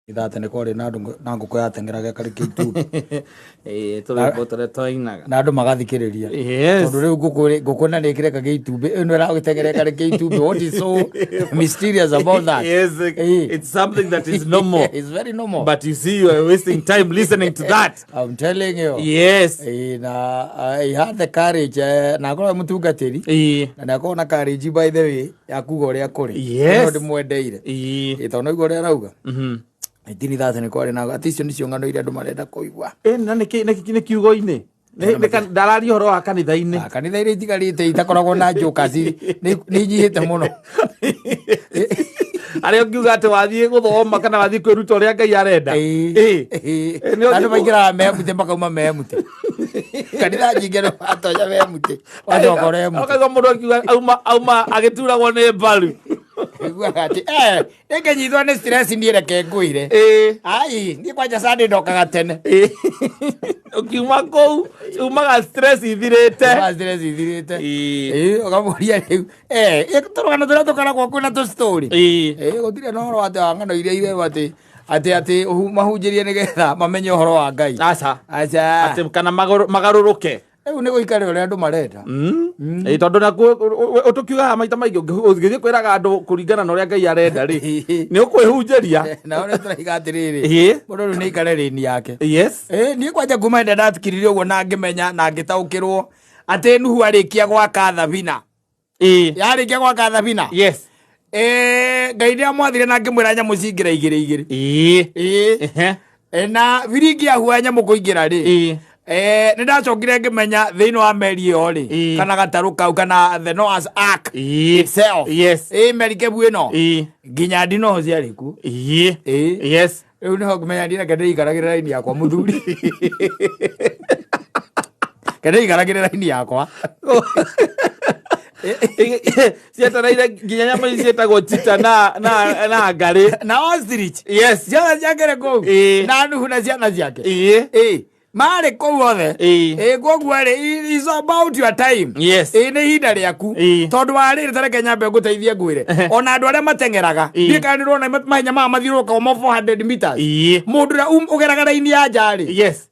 Ithate nĩ kwarĩ na andũ na ngũkũ yateng'eraga ĩkarĩkia itumbĩ. Ĩĩ, tũrwĩmbo tũrĩa twainaga. Na andũ magathikĩrĩria. Yes. Tondũ rĩu ngũkũ rĩ- ngũkũ na nĩ ĩkĩrekagia itumbĩ ĩno ĩragĩteng'era ĩkarekia itumbĩ. What is so mysterious about that? Yes, Ĩĩ. it's something that is normal. It's very normal. But you see, you are wasting time listening to that. I'm telling you. Yes. Ĩĩ, na I had the courage na akorwo e mũtungatĩri Ĩĩ. na nĩ na courage by the way ya kuga ũrĩa kũrĩ. Yes. Ĩno ndĩmwendeire. Ĩĩ. Ĩĩ, tondũ naigua ũrĩa arauga. 1930 nĩ kwarĩ na atĩ icio nĩcio ng'ano iria andũ marenda kũigua. Ĩ, na nĩ nĩ kiugo-inĩ. Ndararia ũhoro wa kanitha-inĩ. Ah, kanitha iria itigarĩte itakoragwo na jokers nĩ inyihĩte mũno. Arĩa ũngiuga atĩ wathiĩ gũthoma kana wathiĩ kwĩruta ũrĩa Ngai arenda. Ĩĩ. Ĩĩ. Ĩĩ. Ĩ, nĩ Andũ ũthiĩ maingĩraga memute makauma memute. Kanitha nyingĩ andũ matonya memute wacoka ũremute. Ũkaigua mũndũ akiuga auma agĩturagwo nĩ mbaru. Iguaga atĩ eh nĩngĩnyitwo nĩ stress niĩ reke ngwĩre. Ĩĩ. Ai, niĩ kwanja Sunday ndokaga tene. Ĩĩ. Ũkiuma kũu umaga stress ithirĩte. Umaga stress ithirĩte. Ĩĩ. Ĩĩ, ũkamũria rĩu eh tũrũgano tũrĩa tũkoragwo kwĩna tũ story. Ĩĩ. Ĩĩ, gũtirĩ na ũhoro atĩ wa ng'ano iria irerwo atĩ atĩ atĩ mahunjĩrie nĩgetha mamenye ũhoro wa Ngai. Aca. Aca. Atĩ kana magarũrũke. Rĩu nĩ gũikare ũrĩa andũ marenda. Ĩĩ, tondũ nakuo ũtũkiugaga maita maingĩ ũngĩthiĩ kwĩraga andũ kũringana na ũrĩa Ngai arenda rĩ, nĩ ũkwĩhunjĩria. Na ũrĩa tũraiga atĩrĩrĩ, Ĩĩ. mũndũ rĩu nĩ aikare lane yake. Yes. Ĩĩ, niĩ kwanja kuma hĩndĩ ĩrĩa ndathikĩrĩirie ũguo na ngĩmenya na ngĩtaũkĩrwo atĩ Nuhu arĩkia gwaka thabina. Ĩĩ. Yarĩkia gwaka thabina. Yes. Ĩĩ, Ngai nĩ amwathire na ngĩmwĩra nyamũ cingĩra igĩrĩ igĩrĩ. Ĩĩ. Ĩĩ. Ehe. Ĩ, na biringi yahua nyamũ kũingĩra rĩ. Ĩĩ. Nĩ ndacokire ngĩmenya thĩinĩ wa meri ĩyo rĩ, Ĩĩ. kana gatarũ kau kana the Noah's Ark Ĩĩ. itself. Yes. Ĩĩ, merikebu ĩno. Ĩĩ. Nginya ndinoho ciarĩ kuo. Ĩĩ. Ĩĩ. Yes. Rĩu nĩho ngũmenya niĩ reke ndĩikaragĩre raini yakwa mũthuri. Reke ndĩikaragĩre raini yakwa. Cietereire nginya nyamũ ici ciĩtagwo chita na ngarĩ. Na ostrich. Yes. Ciana ciake kũu. Ĩĩ. Na Nuhu na ciana ciake. Ĩĩ. Ĩĩ. Marĩ kũu othe. Ĩĩ. Ĩĩ, koguo rĩ, it's about your time. Yes. Ĩĩ, nĩ ihinda rĩaku. Ĩĩ. Tondũ wa rĩrĩ, ta reke nyambe ngũteithie ngwĩre. Ona andũ arĩa mateng'eraga, Ĩĩ. ndiũĩ kana nĩũrona mahenya maya mathiũrũrũkaga ma 400 meters. Ĩĩ. Mũndũ ũrĩa ũgeraga raini ya nja rĩ, Yes.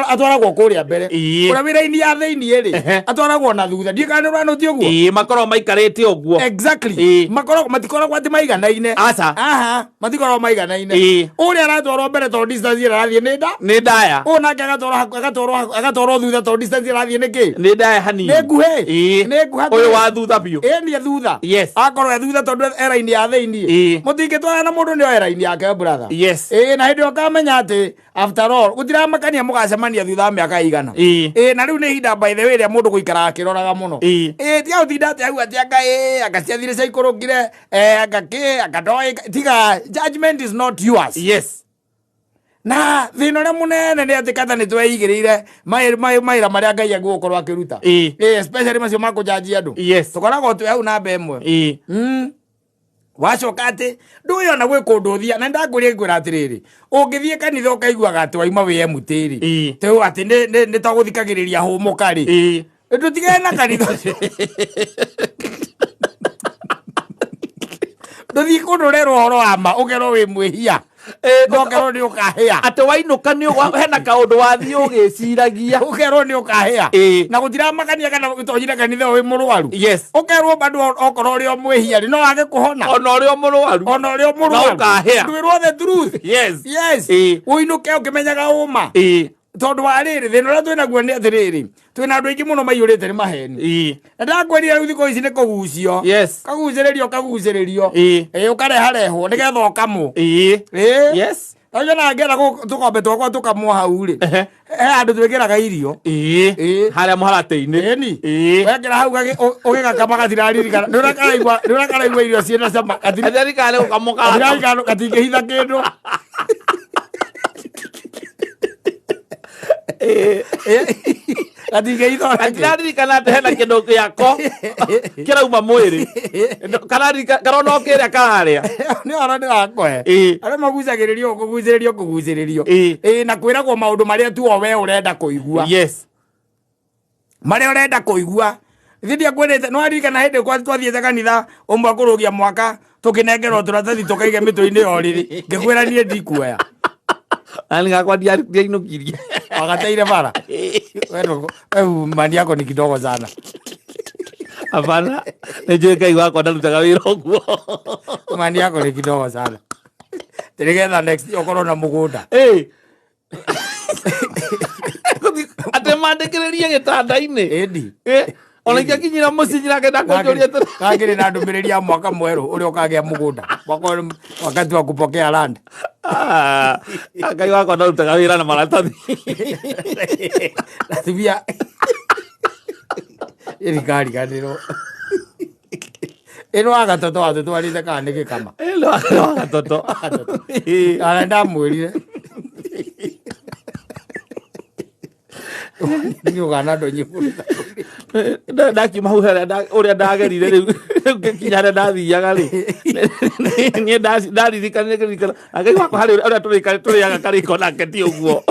atwaragwo kũrĩa mbere. Ĩĩ. Ũrĩa wĩ raini ya thĩiniĩ rĩ, Ehe. atwaragwo na thutha. Ndiũĩ kana nĩũrona ũti ũguo? Ĩĩ, makoragwo maikarĩte ũguo. Exactly. Ĩĩ. Makoragwo matikoragwo atĩ maiganaine. Aca. Aha, matikoragwo maiganaine. Ĩĩ. Ũrĩa aratwarwo mbere tondũ distance ĩrĩa arathiĩ nĩ nda. Nĩ ndaya. Ũyũ nake agatwarwo agatwarwo agatwarwo thutha tondũ distance ĩrĩa arathiĩ nĩ kĩ? Nĩ ndaya hanini. Nĩ nguhĩ. Ĩĩ. Nĩ nguhĩ. Ũyũ wa thutha biũ. Ĩĩ nĩ thutha. Yes. Akorwo e thutha tondũ e raini ya thĩiniĩ. Ĩĩ. Mũtingĩtwarana na mũndũ nĩ oe raini yake brother. Yes. Ĩĩ na hĩndĩ ĩyo ũkamenya atĩ after all gũtiramakania mũgacemania thutha wa mĩaka ĩigana. Ĩĩ. Ĩĩ na rĩu nĩ ihinda by the way rĩa mũndũ gũikara akĩroraga mũno. Ĩĩ. Ĩĩ tiga gũtinda atĩ au atĩ anga ĩĩ anga ciathire ciaikũrũkire anga kĩ anga ndoĩ tiga judgment is not yours. Yes. Na thĩna ũrĩa mũnene nĩ atĩ kata nĩ tweigĩrĩire mawĩra marĩa Ngai agũkorwo akĩruta. Ĩĩ. Ĩĩ especially macio ma kũjanji andũ. Yes. Tũkoragwo twĩ hau namba ĩmwe. Ĩĩ. Wacoka atĩ ndũĩ ona gwĩ kũndũ ũthia na ndakwĩria ngwĩra atĩrĩrĩ ũngĩthiĩ kanitha ũkaiguaga atĩ wauma wĩ empty rĩ Ĩĩ. tĩu atĩ nĩ ta gũthikagĩrĩria hũmũka rĩ Ĩĩ. ndũtigane na kanitha ũcio. Ndũthiĩ kũndũ ũrerwo ũhoro wa ma ũkerwo wĩ mwĩhia Ĩĩ, ũkerwo nĩ ũkahĩa Atĩ wainũka nĩ hena kaũndũ wathiĩ ũgĩciragia. ũkerwo nĩ ũkahĩa Ĩĩ. na gũtiramakania kana ũtonyire kanitha wĩ mũrwaru Yes. ũkerwo bado okorwo ũrĩ o mwĩhia rĩ no wage kũhona Ona ũrĩ o mũrwaru. ona ũrĩ o mũrwaru Na ũkahĩa. ndwĩrwo the truth Yes. Yes. Ĩĩ. Ũinũke ũkĩmenyaga ũma. Ĩĩ. Tondũ wa rĩrĩ thĩna ũrĩa twĩnaguo nĩ atĩrĩrĩ twĩna andũ aingĩ mũno maiyũrĩte nĩ maheni. Ĩĩ. Na ndakwĩrire rĩu thikũ ici nĩ kũgucio. Yes. Kagucĩrĩrio kagucĩrĩrio. Ĩĩ. Ĩĩ ũkareharehwo nĩgetha ũkamwo. Ĩĩ. Ĩĩ. Yes. Ũcio ngĩenda tũkombe twakwa tũkamwo hau rĩ. Ehe. He handũ twĩkĩraga irio. Ĩĩ. Ĩĩ. Harĩa mũharatĩ-inĩ. Ĩni. Ĩĩ. Wekĩra hau ũgĩgakama gatiraririkana. Nĩ ũrĩa karaigua nĩ ũrĩa karaigua irio ciĩna cama. Gatiraririkana nĩ gũkamwo karakama. Gatiraririkana gatingĩhitha kĩndũ. Gatingĩhitha ona kĩ. Gatiraririkana atĩ hena kĩndũ gĩako kĩrauma mwĩrĩ. Karona o kĩrĩa kararĩa. Nĩ ũhoro ndĩrakũhe. Ĩĩ. Arĩa magucagĩrĩrio kũgucĩrĩrio kũgucĩrĩrio. Ĩĩ. Ĩĩ na kwĩragwo maũndũ marĩa tu o we ũrenda kũigua. Yes. Marĩa ũrenda kũigua. Ithe ndiakwĩrĩte nĩ waririkana hĩndĩ twathiĩte kanitha ũmwe kũrũgia mwaka Tũkĩnengerwo tũratathi tũkaige mĩtwe-inĩ ya ũrĩrĩ. Ngĩkwĩra niĩ ndikuoya. Ani gakwa ndiainũkirie. Wagateire bara. Wewe mani yako ni kidogo sana. Hapana, nĩ njũĩ Ngai wakwa ndarutaga wĩra ũguo. Mani yako ni kidogo sana. Nĩgetha next year ũkorwo na mũgũnda. Ĩ. Atĩ mandĩkĩrĩrie gĩtanda-inĩ. Ĩndi. Ĩ, ona ingĩakinyĩra mũciĩ nyina akenda kũnjũria atĩrĩ. Kangĩrĩ na ndũmĩrĩri ya mwaka mwerũ ũrĩa ũkagĩa mũgũnda. Mwaka ũyũ wakati wa kupokea land. Ah, Ngai wakwa ndarutaga wĩra na maratathi. Atumia ĩrikariganĩrwo. Ĩno wa gatoto watũtwarĩte kana nĩ gĩkama. Ĩ, nĩ wa gatoto. Ĩ. Ona ndamwĩrire. Nĩ ũgana ndonyi Ndakiuma hau harĩa ũrĩa ndagerire rĩu rĩu ngĩkinya harĩa ndathiaga rĩ, niĩ ndaririkanire ngĩririkana na Ngai wakwa harĩ ũrĩa tũrĩaga karĩko nake ti ũguo.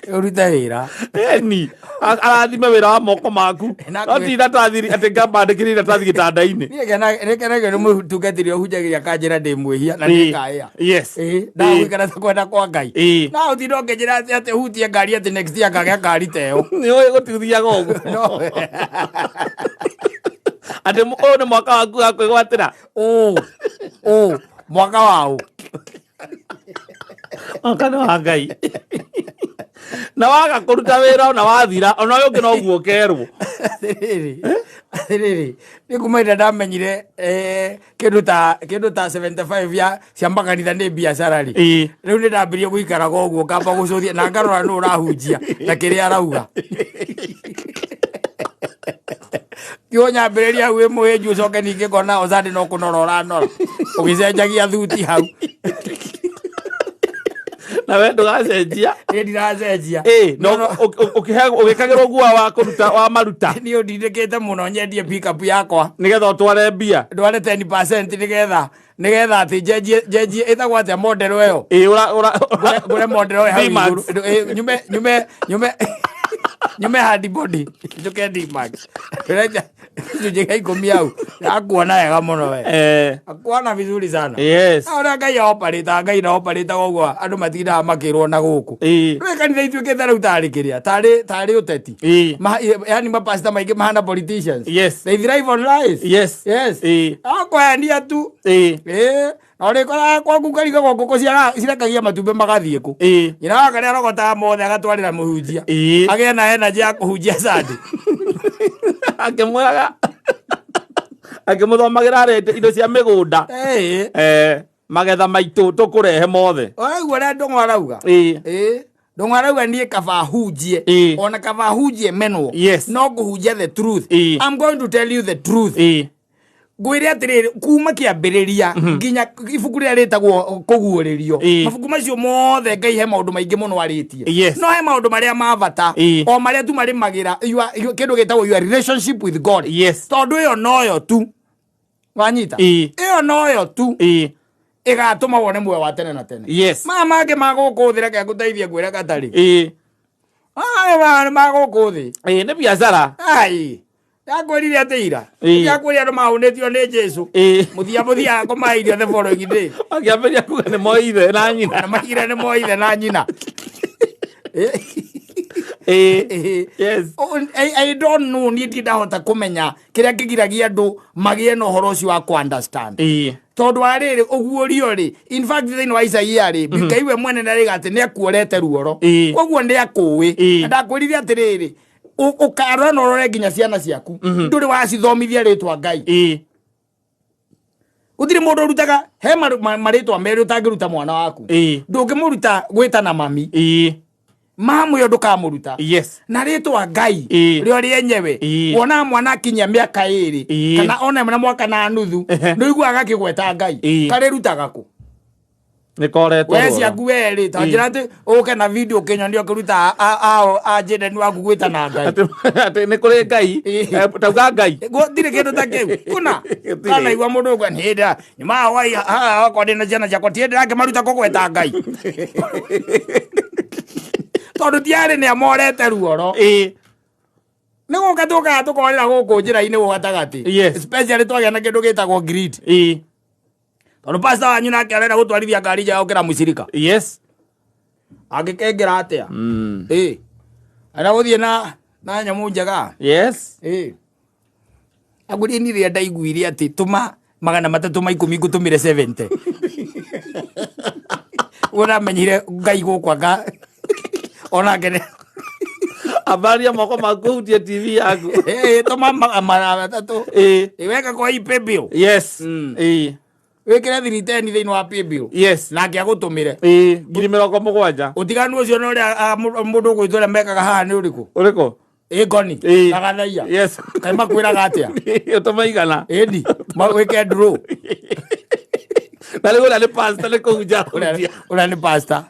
Ũrute wĩra. Eni arathime wĩra wa moko maku, no ti iratathi atĩ ngambandĩkĩria iratathi gĩtanda-inĩ. Niĩ ngenagio nĩ mũtungatĩri ũhunjagĩria akanjĩra ndĩ mwĩhia na nĩngaĩa. Ndagũikara ta kwenda kwa Ngai. Na ũtinde ũkĩnjĩra atĩ atĩ hutie ngari atĩ next year ngagĩa ngari ta ĩyo. Nĩ ũĩ gũtithiaga ũguo. No. Atĩ ũyũ nĩ mwaka waku wa kwĩgwatĩra. Ũ. Ũ. Mwaka wa ũ. Mwaka nĩ wa Ngai. Na waga kũruta wĩra ona wathira ona ũyũ ũngĩ noguo ũkerwo. Atĩrĩrĩ. Atĩrĩrĩ. Nĩ kuma ĩrĩa ndamenyire kĩndũ ta 75 ya cia makanitha nĩ biacara rĩ. Rĩu nĩ ndambirie gũikaraga ũguo ngamba gũcũthia na ngarora nũ ũrahunjia na kĩrĩa arauga. Tiwo nyambĩrĩria hau wĩ mũhĩnju ũcoke ningĩ ngona Ozande no kũnora ũranora ũgĩcenjagia thuti hau. Na we ndũgacenjia. Niĩ ndiracenjia. No ũgĩkagĩrwo guoya wa kũruta wa maruta. Niĩ ũndindĩkĩte mũno nyendie pick-up yakwa. Nĩgetha ũtware mbia. Ndware 10% nĩgetha atĩ njenjie ĩtagwo atĩa model ĩyo? Ĩ, ũra, ũra, Ngũre, ngũre model ĩyo hau D-Max. igũrũ. Ĩ, nyume, nyume, nyume, nyume hard body, njũke D-Max. Ndĩrenja gĩcunjĩ gĩa 10 hau. Akuona wega mũno we. Akuona vizuri sana. Na ũrĩa Ngai oparĩtaga, Ngai na oparĩtaga ũguo andũ matindaga makĩrwo na gũkũ. Rĩu kanitha ituĩkĩte rĩu tarĩ kĩrĩa, tarĩ ũteti. Yani mapasta maingĩ mahana politicians. They thrive on lies. Yes. Akwenia tu. Na ũrĩkoraga kwaku karigagwo ngũkũ cirekagia matumbĩ magathiĩ kũ. Nyina wa karĩa arogotaga mothe agatwarĩra mũhunjia. Agĩe na energy ya kũhunjia Sunday. Akĩmwĩraga, akĩmũthomagĩra arete indo cia mĩgũnda. Magetha maitũ tũkũrehe mothe. Ũraigua ũrĩa Ndũng'ũ arauga? Ndũng'ũ arauga niĩ kaba hunjie. Ona kaba hunjie menwo. No ngũhunjia the truth. I'm going to tell you the truth. Ngwĩre atĩrĩrĩ, kuma kĩambĩrĩria nginya ibuku rĩrĩa rĩtagwo kũguũrĩrio. Mabuku macio mothe Ngai he maũndũ maingĩ mũno arĩtie. No he maũndũ marĩa ma bata. O marĩa tu marĩmagĩra, kĩndũ gĩtagwo your relationship with God. Tondũ ĩyo noyo tu. Wanyita? Ĩyo noyo tu. Ĩgatũma wone muoyo wa tene na tene. Maya mangĩ ma gũkũ thĩ reke ngũteithie ngwĩre gatarĩ. Maya ma gũkũ thĩ. Nĩ biacara. Ai. Ndakwĩrire atĩ ira. Ndakwĩrire andũ mahũnĩtio nĩ Jesũ. Mũthia mũthia kũmahe irio the following day. Makĩambĩrĩria kuga nĩ moĩ ithe na nyina. Na maigire nĩ moĩ ithe na nyina. Oh, I don't know, niĩ ndirĩ ndahota kũmenya kĩrĩa kĩgiragia andũ magĩe na ũhoro ũcio wa kũ-understand. Tondũ wa rĩrĩ, ũguũrio rĩ, in fact thĩinĩ wa Isaia rĩ, Ngai we mwene nĩ arĩga atĩ nĩ akuorete ruoro. Koguo nĩ akũĩ. Na ndakwĩrire atĩrĩrĩ, ũkarora na ũrore nginya ciana ciaku. Ndũrĩ wacithomithia rĩtwa Ngai. Gũtirĩ mũndũ ũrutaga, he marĩtwa merĩ ũtangĩruta mwana waku. Ndũngĩmũruta gwĩtana mami. Mamu ĩyo ndũkamũruta. Na rĩtwa Ngai, rĩo rĩenyewe. Wonaga mwana akinyia mĩaka 2, kana ona na mwaka na nuthu, nĩũiguaga agakĩgweta Ngai. Karĩrutaga kũ? Nĩ koretwo We rũra. ciaku we rĩ, ta njĩra atĩ ũke na video ũkĩnyonia ũkĩruta a Jaden waku gwĩtana Ngai. Atĩ nĩ kũrĩ Ngai. Tauga Ngai. Gũtirĩ kĩndũ ta kĩu. Kuna. Gũtirĩ. Kana igua mũndũ ũguo, nĩ hĩndĩ ya, nyuma wa iha, haha wakwa ndĩ na ciana ciakwa, ti hĩndĩ ndĩrakĩmaruta kũgweta Ngai. Tondũ ti arĩ nĩ amorete ruoro. Nĩ gũka tũkaga tũkorĩra gũkũ njĩra-inĩ gũgatagatĩ. Especially twagĩa na kĩndũ gĩtagwo greed. Tondũ pastor wanyu nake arenda gũtwarithia ngari njega gũkĩra mũcirika. Yes. Angĩkengera atĩa? Ĩ. Arenda gũthiĩ na na nyamũ njega. Yes. Ĩ. Agũrie niĩ rĩrĩa ndaiguire atĩ tũma 310 ngũtũmĩre 70. Ũguo ndamenyire Ngai gũkũ anga onake nĩ Ambaria moko maku ũhutie TV yaku. Ĩ, tũma 300. Ĩ. Ĩ, weka kwa paybill. Yes. Ĩ. Wĩkĩre 310 thĩinĩ wa paybill. Yes. Nake agũtũmĩre. Ĩ, 70,000. Ũtiganu ũcio na ũrĩa mũndũ ũgwĩtwo ũrĩa mekaga haha nĩ ũrĩkũ? Ũrĩkũ? Ĩ ngoni. Ĩ. Na gathaia. Yes. Kaĩ makwĩraga atĩa? Ũtũme igana. Ĩni, wĩke draw. Na rĩu ũrĩa nĩ pastor nĩ kũhunja Ũrĩa ũrĩa nĩ pastor.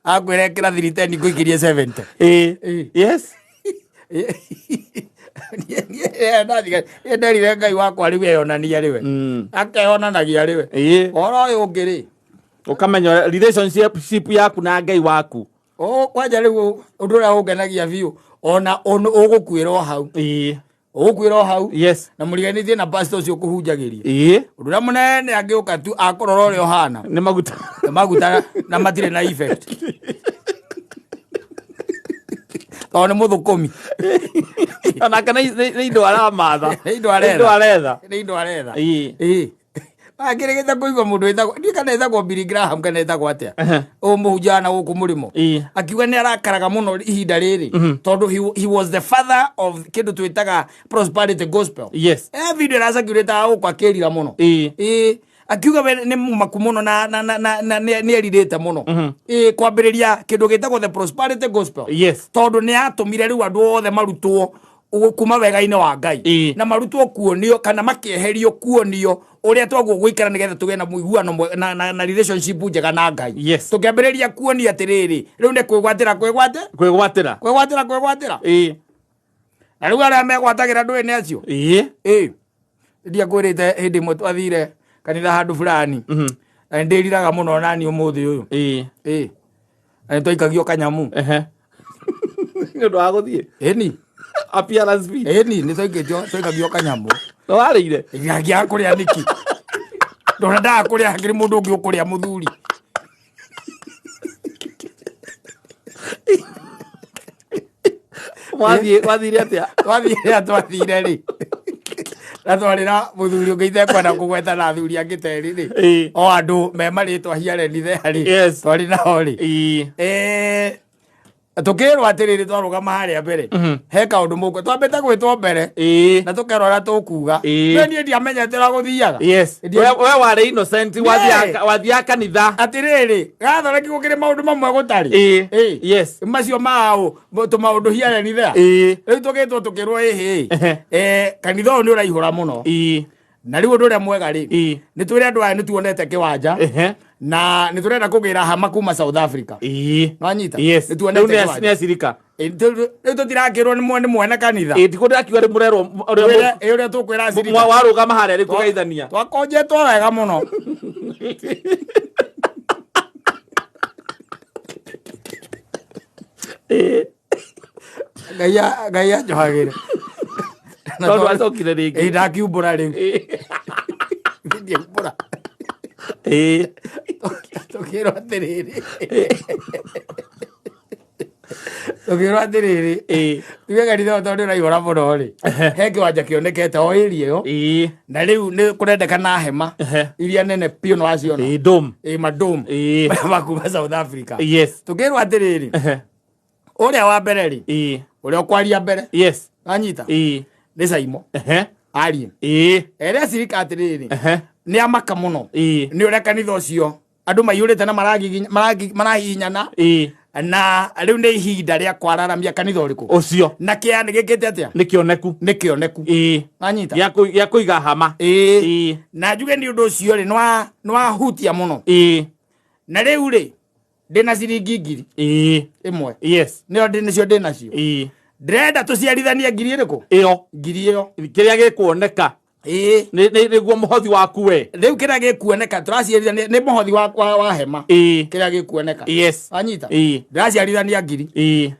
Akwĩra ĩkĩra 310 ngũikĩrie 70. Ĩ. Ĩ. Yes. Niĩ nderire Ngai wakwa rĩu eyonania rĩwe. Akeyonanagia rĩwe. Ĩ. Ũhoro ũyũ ũngĩ rĩ, Ũkamenya relationship yaku na Ngai waku. Kwanja rĩu ũndũ ũrĩa ũngenagia biũ ona ũgũkuĩra o hau. Ĩ. Ũgũkuĩra o hau. Yes. Na mũriganĩtie na pastor ũcio ũkũhunjagĩria. Ĩ. Ũndũ ũrĩa mũnene angĩũka tu akũrora ũrĩa ũhana. Nĩ maguta. Nĩ maguta na matirĩ na effect. Tondũ nĩ mũthũkũmi. Onake nĩ indo aramatha. Nĩ indo aretha. Nĩ indo aretha. Nĩ indo aretha. Ĩ. Ĩ. Akĩrĩgĩte kũigua mũndũ wĩtagwo ndiũĩ kana etagwo Billy Graham kana etagwo atĩa. Ũyũ mũhunjia na gũkũ mũrĩmo. Ĩ. Akiuga nĩ arakaraga mũno ihinda rĩrĩ tondũ he was the father of kĩndũ twĩtaga prosperity gospel. Yes. Video ĩracirculate gũkũ akĩrira mũno. Ĩ. Ĩ. Akiuga we nĩ mũmaku mũno na na na na na nĩ erirĩte mũno. Ĩ, kwambĩrĩria kĩndũ gĩtagwo the prosperity gospel. Yes. Tondũ nĩ yatũmire rĩu andũ othe marutwo kuma wega-inĩ wa Ngai. Ĩ. Na marutwo kuonio kana makĩeherio kuonio ũrĩa twagwo gũikara nĩgetha tũgĩe na mũiguano na, na, na relationship njega na Ngai. Yes. Tũkĩambĩrĩria kuonio atĩrĩrĩ, rĩu nĩ kwĩgwatĩra kwĩgwate? Kwĩgwatĩra. Kwĩgwatĩra kwĩgwatĩra. Ĩ. Na rĩu arĩa megwatagĩra ndũĩ nĩ acio. Ĩ. Ĩ. Ndiakwĩrĩte hĩndĩ ĩmwe twathire kanitha handũ fulani. Na nĩndĩriraga mũno nani ũmũthĩ ũyũ. Ĩ. Ĩ. Na nĩtwaikagio kanyamu. Ehe. Nĩ ũndũ wa gũthiĩ. Ĩni. Appearance fee. Ĩni nĩtwaikĩtio twaikagio kanyamu. Nĩ warĩire? Ngĩaga kũrĩa nĩkĩ? Ndona ndaga kũrĩa hakĩrĩ mũndũ ũngĩ ũkũrĩa mũthuri. Wathiĩ wathire atĩa? Twathire twathire rĩ. Na twarĩra mũthuri ũngĩ itekwenda kũgweta na athuri angĩ terĩ rĩ. Ĩ. O andũ me marĩtwa hiareni there rĩ. Yes. Twarĩ nao rĩ. Ĩ. Tũkĩrwo atĩrĩrĩ twarũgama harĩa mbere. He kaũndũ mũkwe twambĩte gwĩtwo mbere. Ĩ. Na tũkerwo ũrĩa tũkuga. Ĩ. No niĩ ndiamenyete ũrĩa gũthiaga. Yes. Ndiĩ- We warĩ innocent wathiaga kanitha. Atĩrĩrĩ, gathoreki gũkĩrĩ maũndũ mamwe gũtarĩ. Ĩ. Ĩ. Yes. Macio mao tũmaũndũ hiareni there. Ĩ. Rĩu tũgĩtwo tũkĩrwo ĩhĩ. Ehe. Kanitha ũyũ nĩ ũraihũra mũno. Ĩ. Na rĩu ũndũ ũrĩa mwega rĩ. Ĩ. Nĩ twĩre andũ aya nĩ tuonete kĩwanja. Ehe. Na nĩ tũrenda kũgĩra hama kuma South Africa. Ĩ. Nwanyita? Yes. Nĩ tuonete Rĩu kĩwanja. nĩ acirika. Ĩ, rĩu tũtirakĩrwo nĩ mwene kanitha. Ĩ, ti kũndĩ akiuga rĩ mũrerwo ũrĩa Ĩ, ũrĩa tũkwĩra acirika. warũgama harĩa rĩ kũgeithania. Twakonjetwo wega mũno. Ĩ. Ngai anjohagĩre. Tondũ acokire rĩngĩ. Ĩ, ndakiumbũra rĩu. Ĩ. Ndiumbũra. Ĩ. Tũkĩrwo atĩrĩrĩ. Tũkĩrwo atĩrĩrĩ. Ĩ. Tuge kanitha ũyũ tondũ ũraihũra mũno rĩ. He kĩwanja kĩonekete o area ĩyo. Ĩ. Na rĩu nĩ kũrendekana hema Ehe. iria nene biũ nĩ waciona. Ĩ, dome. Ĩ, madome. Ĩ. Makuma South Africa. Yes. Tũkĩrwo atĩrĩrĩ. Ehe. Ũrĩa wa mbere rĩ. Ĩ. Ũrĩa ũkwaria mbere. Yes. Wanyita? Ĩ. Nĩ Saimo. Ehe. Arie. Ĩ. Ere acirika atĩrĩrĩ. Ehe. Nĩ amaka mũno. Ĩ. Nĩ ũrĩa kanitha ũcio andũ maiyũrĩte na marahihinyana. Ĩ. Na rĩu nĩ ihinda rĩa kwararamia kanitha ũrĩkũ? Ũcio. Na kĩa nĩ gĩkĩte atĩa? Nĩ kĩoneku. Nĩ kĩoneku. Ĩ. Wanyita? Gĩa kũiga hama. Ĩ. Ĩ. Na njuge nĩ ũndũ ũcio rĩ, nĩwahutia mũno. Ĩ. Na rĩu rĩ, ndĩna ciringi ngiri Ĩ. ĩmwe. Yes. Nĩyo nĩcio ndĩnacio. Ĩ. Ndĩrenda tũciarithanie ngiri ĩrĩkũ? Ĩyo. Ngiri ĩyo. Kĩrĩa gĩkuoneka. Ĩ. Nĩguo mũhothi waku we. Rĩu kĩrĩa gĩkuoneka tũraciarithania nĩ mũhothi wa hema. Ĩ. Kĩrĩa gĩkuoneka. Yes. Wanyita? Ĩ. Ndĩraciarithania ngiri. Ĩ.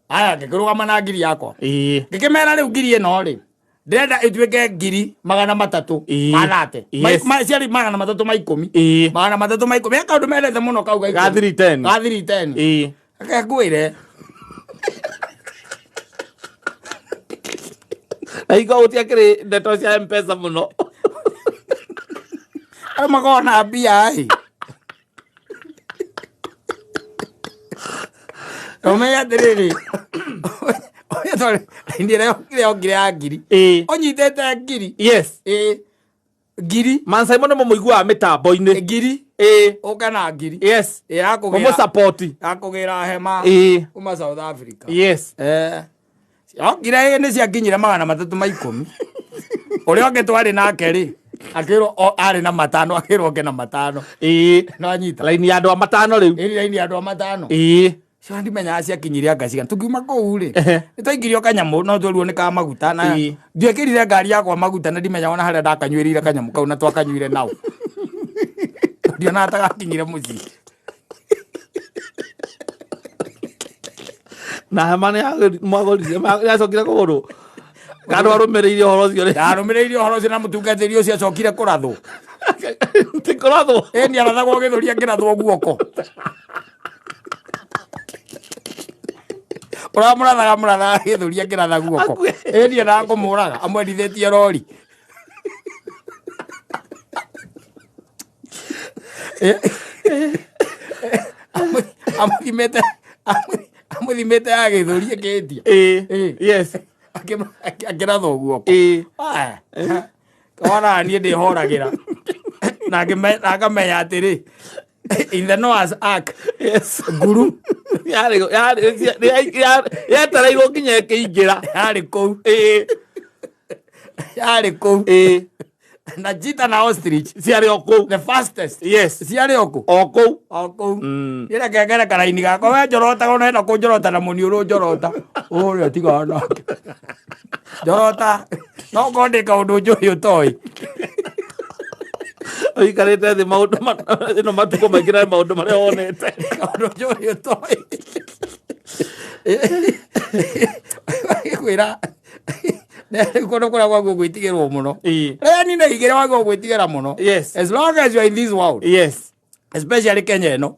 Aya, ngĩkĩrũgama na ngiri yakwa. Ĩ. Ngĩkĩmera rĩu ngiri ĩno rĩ, Ndĩrenda ĩtuĩke 300,000. Ma 30. Ciarĩ 310. 310. He kaũndũ mendete mũno kau ga Ga 10. 310. Ga 310. Reke ngwĩre. Na hingo gũtiakĩrĩ ndeto cia Mpesa mũno. Andũ makoragwo na mbia ĩ. Ũmenye atĩrĩrĩ, ũyũ tondũ raini ĩrĩa yokire yokire ya ngiri. Ũnyitĩte ngiri. Ĩ. Ngiri. Mansaimo nĩ mũmũiguaga mĩtambo-inĩ. Ngiri. Ũke na ngiri. Ĩ, ya kũgĩra. Mũmũsapoti. Ya kũgĩra hema. Kuma South Africa. Yokire nĩ ciakinyire 310. Ũrĩa ũngĩ twarĩ nake rĩ, akĩrwo arĩ na 5, akĩrwo oke na 5. No anyita. Raini ya andũ a 5 rĩu. Ĩĩ, raini ya andũ a 5. Cio ndimenyaga ciakinyire anga cigana. Tũkiuma kũu rĩ, nĩ twaingĩrio kanyamũ no twerirwo nĩ ka maguta na ndiekĩrire ngari yakwa maguta na ndimenyaga ona harĩa ndakanyuĩrĩire kanyamũ kau na twakanyuire nao. Ndionaga ta gakinyire mũciĩ. Na hema nĩ mwagũrire, yacokire kũgũrwo. Kana ndwarũmĩrĩire ũhoro ũcio rĩ? Ndarũmĩrĩire ũhoro ũcio na mũtungatĩri ũcio acokire kũrathwo. Ti kũrathwo? Ĩĩ, nĩ arathagwo gĩthũri akĩrathwo guoko. Ũramũrathaga mũrathaga gĩthũri akĩratha guoko. Akue. Ĩĩ, niĩ endaga kũmũraga amwendithĩtie rori. Amũthimĩte, amũthimĩte ya gĩthũri ĩkĩtia. Akĩrathwo guoko. Aya. Wona niĩ ndĩhoragĩra. Na ngamenya atĩrĩ, in the Noah's Ark, nguru. Yetereirwo nginya ĩkĩingĩra. Yarĩ kũu. Yarĩ kũu. Na cheetah na ostrich. Ciarĩ o kũu. The fastest. Ciarĩ o kũu. O kũu. O kũu. Niĩ reke ngere karaini gakwa. We njorotaga ona enda kũnjorota na mũniũrũ njorota. Ũrĩa tigaga nake. Njorota. No korwo ndĩ kaũndũ njũĩ ũtoĩ. Ũikarĩte thĩ maũndũ ĩno matukũ maingĩ na maũndũ marĩa wonete. Kaũndũ njũĩ ũtoĩ. Kwĩra kũndũ kũrĩa gwaguo gwĩtigĩrwo mũno. Rĩa nina igĩrĩ waguo gwĩtigĩra mũno. As long as you are in this world. Especially Kenya ĩno.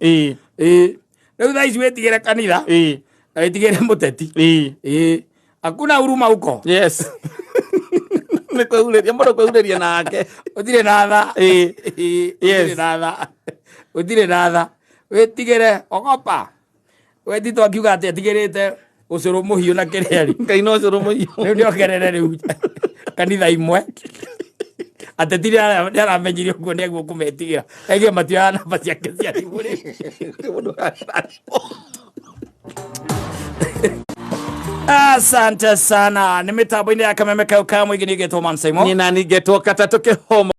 Rĩu thaa ici wĩtigĩre kanitha. Na wĩtigĩre mũteti. Hakuna huruma huko. Nĩ kwĩhurĩria, mũndũ kwĩhurĩria nake. Ũtirĩ na tha. Ũtirĩ na tha. Ũtirĩ na tha. Wĩtigĩre, ogopa. We Tito akiuga atĩ etigĩrĩte ũcũrũ mũhiũ na kĩrĩa rĩ. Ngai no ũcũrũ mũhiũ. Rĩu nĩongerere rĩu kanitha imwe. Ateti nĩ aramenyire ũguo nĩ aguo kũmetigĩra. Aige matioyaga namba ciake cia thimũ rĩ. Asante sana. Nĩ mĩtambo-inĩ ya kameme kau ka mũingĩ nĩ ngetwo Man Simon. Nĩ nani ngetwo Katatũ Kĩhomo.